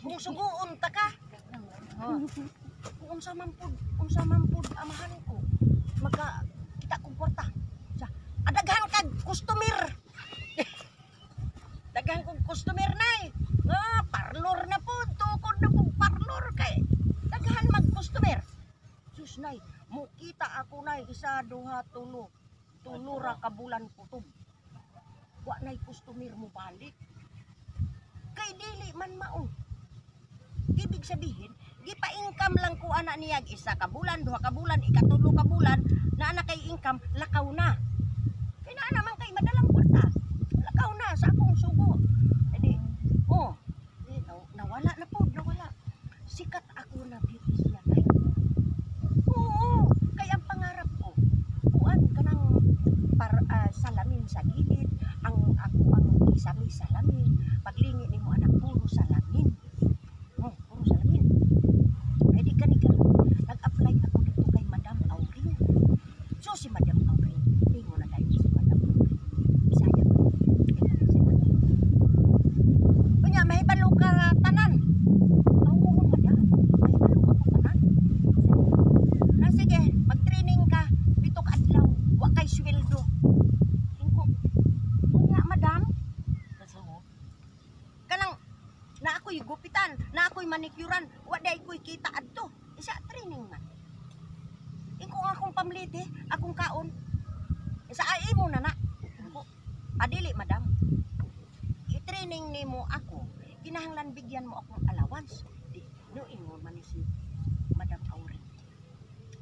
Kung suguon ta ka. Oh. Kung unsa man pud amahan ko. Maka kita kong kwarta. Sa adaghan kag customer. Daghan kong customer nay. Nga parlor na pud, tukod na pud parlor kay daghan mag customer. Sus nay, mukita ako nay isa, duha, tulo. Tulo ra ka bulan kutob. Wa nay customer mo balik. Kay dili man mao. Ibig sabihin, gipa-income lang ko ana niya isa ka bulan, duha ka bulan, ikatulo ka bulan, na ana kay income, lakaw na. Kay naa naman kay madalang kwarta. Lakaw na sa akong sugo. Edi, oh, eh, nawala na po, nawala. Sikat ako na beautician ay. Oo, kay ang pangarap ko, kuan kanang par, salamin sa gilid, ang ako ang kisame salamin, paglingi nimo anak puro salamin. Oh, puro salamin. Ay di kani karon nag-apply ako dito kay Madam Auring. So si Madam Auring, ningon na dayon si Madam Auring. Bisaya ba? Ingon na siya. Unya, mahibalo ka tanan. Oo, madam. Mahibalo ako tanan. Na sige, mag-training ka. Pito ka adlaw. Wa kay sweldo. Ingko. Unya, madam, kanang na ako'y gupitan, na ako'y manikyuran, wa day ko'y kita adto. Isa training man. Ingko nga akong pamlite, akong kaon. Isa ay imo na na. Ingko, adili madam. I-training nimo ako, kinahanglan bigyan mo akong allowance. Di, no ingon man ni si Madam Auring.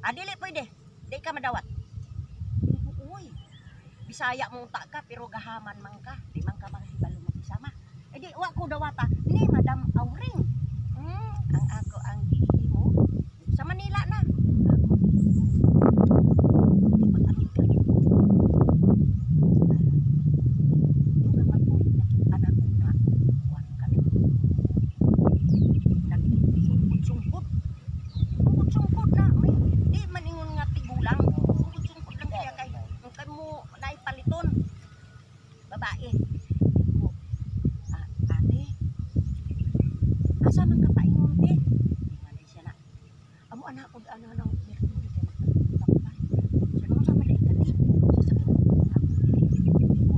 Adili pwede, di ka madawat. Ingko, uy, Bisaya mong ta ka pero gahaman man ka, di man ka mahibalo makisama. Eh di wa ko dawata ni Madam Auring. Ang ako ang gihimo sa Manila na. Ako gihimo. Di pag-amig ka. Doon naman po anak ko na kuwan kami. Nagsungkot-sungkot. Sungkot-sungkot na. May, di man ingon nga tigulang. Sungkot-sungkot lang siya kay kay mo naipaliton. Babae. Ko, ah, ate, asa man ka paingon te? Di man na siya na. Amo anak ko ano nang meron kay magtambal. Sa nung sa man ka te? Sa sakit. Ako dili. Ko,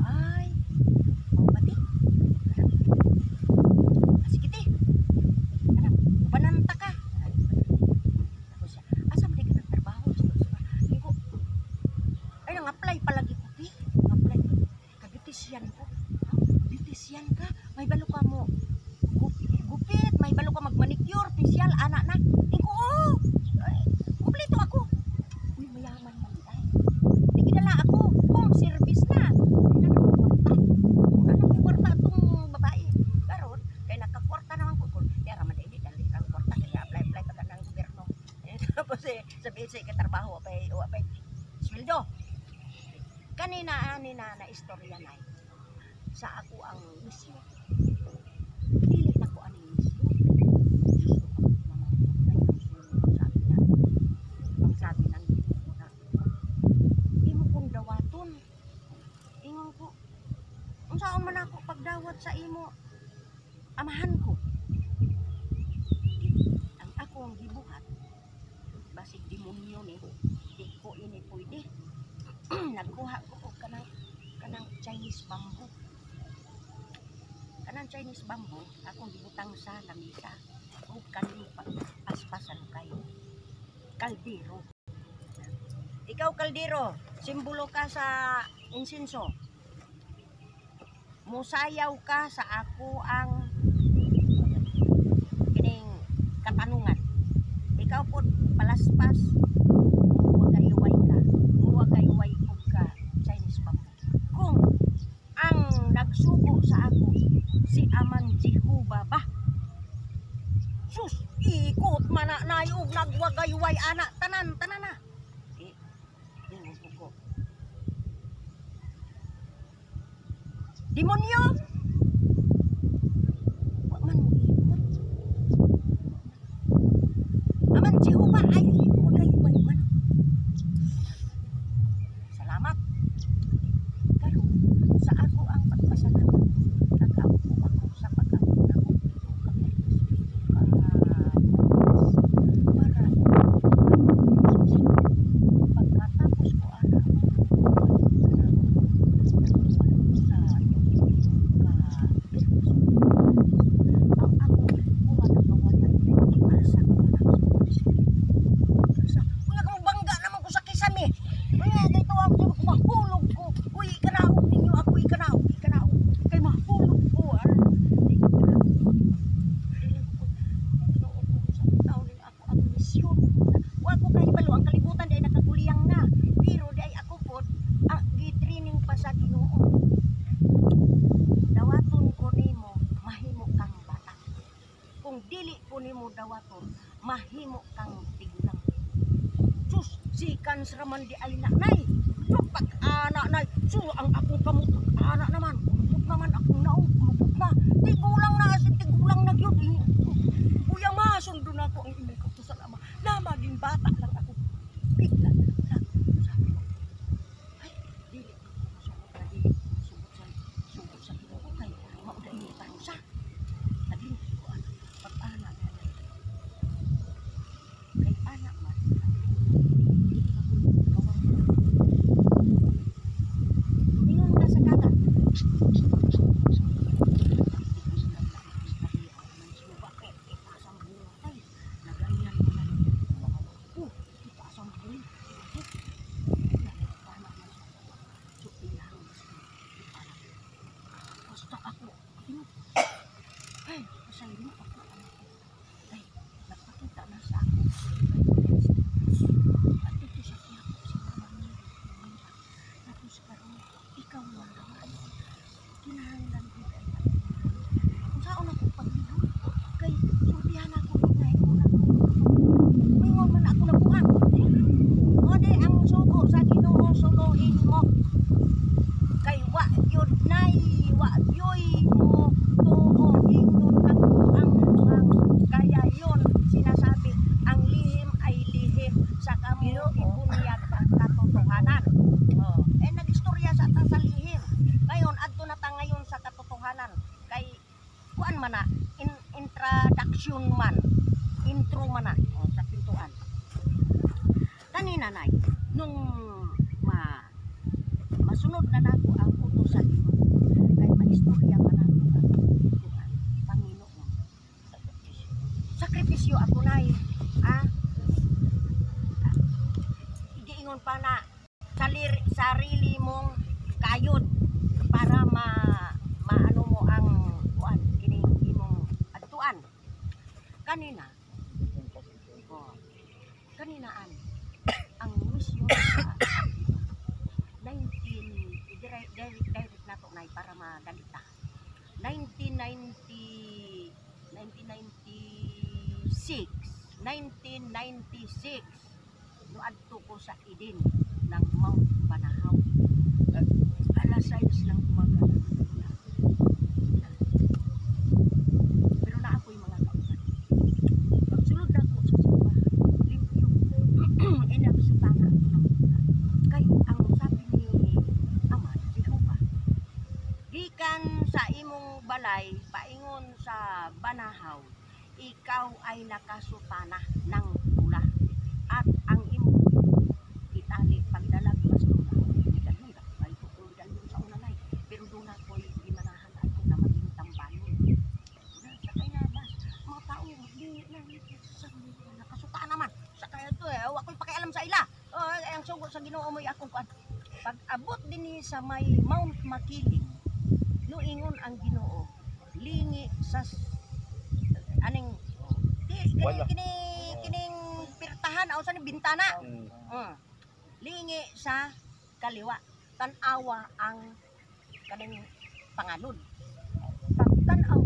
ay, mao ba te? Ah, sige te. Anak, ubananta ka. Ay, tapos siya, asa man di ka nagtrabaho? Ko, ay, nang-apply palagi ko, te. Nang-apply ko. Ka-beautician ko. Ha? Beautician ka? May balo ka mo. Gupit, may balo ka mag-manicure, facial, ana na. Iko, oo. Ay, kumpleto ako. Uy, mayaman man ay. Di gidala ako. Home service na. Di na kwarta. Wala na may kwarta itong babae. Karon, kay nakakwarta naman ko. Kung di ra man dili, dali ang kwarta. Kaya apply-apply pa ka ng gobyerno. Eh, tapos eh, sabihin sa ikatrabaho, wapay, sweldo. Kanina, ani na na istorya na sa ako ang misyo. Dili na ko aning misyo. Diyos ko, ang mamamatay ang sunog sabi na. Ang sabi ng Ginoo na, imo kong dawaton. Ingon ko, unsaon man ako pagdawat sa imo, amahan ko. Ang ako ang gibuhat, basig demonyo ni, di ko ini pwede. Nagkuha ko og kanang kanang Chinese bamboo. Kanang Chinese bamboo, akong gibutang sa lamisa. Ug kaning paspasan kay kaldero. Ikaw kaldero, simbolo ka sa insinso. Musayaw ka sa ako ang kining katanungan. Ikaw po palaspas, muwagay-way ka, muwagay-way og ka Chinese bamboo. Kung ang nagsugo sa ako si Aman Jehovah ba? Sus, ikot man na nayog nagwagayway ana tanan tanan na. Eh, ingon po ko. Demonyo! Wa man mo ikot. Aman Jehovah ay wagayway man. Salamat. Karon sa ako ang pagpasalamat, nag-ampo ako sa pag-ampo nako dito kami. Kung dili ko nimo dawaton, mahimo kang tigulang. Sus, seconds raman di ay na, nay. So, pag ana, nay, so ang akong kamot, ana naman, kulubot naman akong naong, kulubot na. Tigulang na, as in, tigulang na gyud. Kuya ma, sundo na ako ang imong kautusan, Ama. Na maging bata lang ako. Bigla na lang. Sabi ko, ay, dili ko masugot na dili ko masugot sa sugot sa Ginoo kay mao na ini parusa. Naglingkod ko ana. Pag ana na kay ana man dili ka kawang. Lumingon ka sa kanan. Naganyan mo na. Oh, itaas ang buhay. So, ilang basta ako. Ay, pasaylo ako. Ay, nagpakita na sa ako. At ito sa Quiapo, si Mama Mary. Tapos karon, ikaw man naman. Kinahanglan ko kay kung saan ako paglihok. Kay sultihan ako na na ako. Mingon man ako na buang. O di ang sugo sa Ginoo suluhin mo. Kay wa gyud nay, wa gyoy mo tuo ingnon kag ang buang. Kaya yon sinasabi, ang lihim ay lihim sa kamo ibunyag ang katotohanan. Oh, eh nag-istorya sa ta sa lihim. Ngayon adto na ta ngayon sa katotohanan kay kuan man na introduction man, intro man na, oh, sa pintuan. Kanina, nay, nung masunod na nako ang utos sa Ginoo kay maistorya man nako ang kuan Panginoon. Sakripisyo ako, nay, ah, giingon pa na sarili mong kayod para maano mo ang kuan kining imong adtuan kanina. Oh, kaninaan ang mission sa 19 direct, direct, direct na to, nay, para madali ta. 1990, 1996, 1996, noadto ko sa Eden ng Mount Banahaw. Alas 6 ng umaga na. Pero na ako'y mga kauban. Pagsulod na ako sa simbahan, limpyo. Inagsutana ako ng pula. Kay ang sabi ni Ama, Jehovah, gikan sa imong balay, paingon sa Banahaw, ikaw ay nakasutana ng pula. At ang imong itali pagdalag bastura. Medalyon ay ko medalyon sa una, nay. Pero doon ako'y gimanahan ako na maging tambayon. Na, sakay na bus. Mga tao, di na, sa nakasuta naman. Sakay ito eh, wa ko'y pakialam sa ila. Oh, ay, ang sugo sa Ginoo mo'y akong kuan. Pag abot dinhi sa may Mount Makiling, nuingon ang Ginoo, lingi sa aning di, kini, Wala. Kini kining pirtahan o sa ni bintana. Lingi sa kaliwa. Tan-awa ang kaning panganod. Pag tan-aw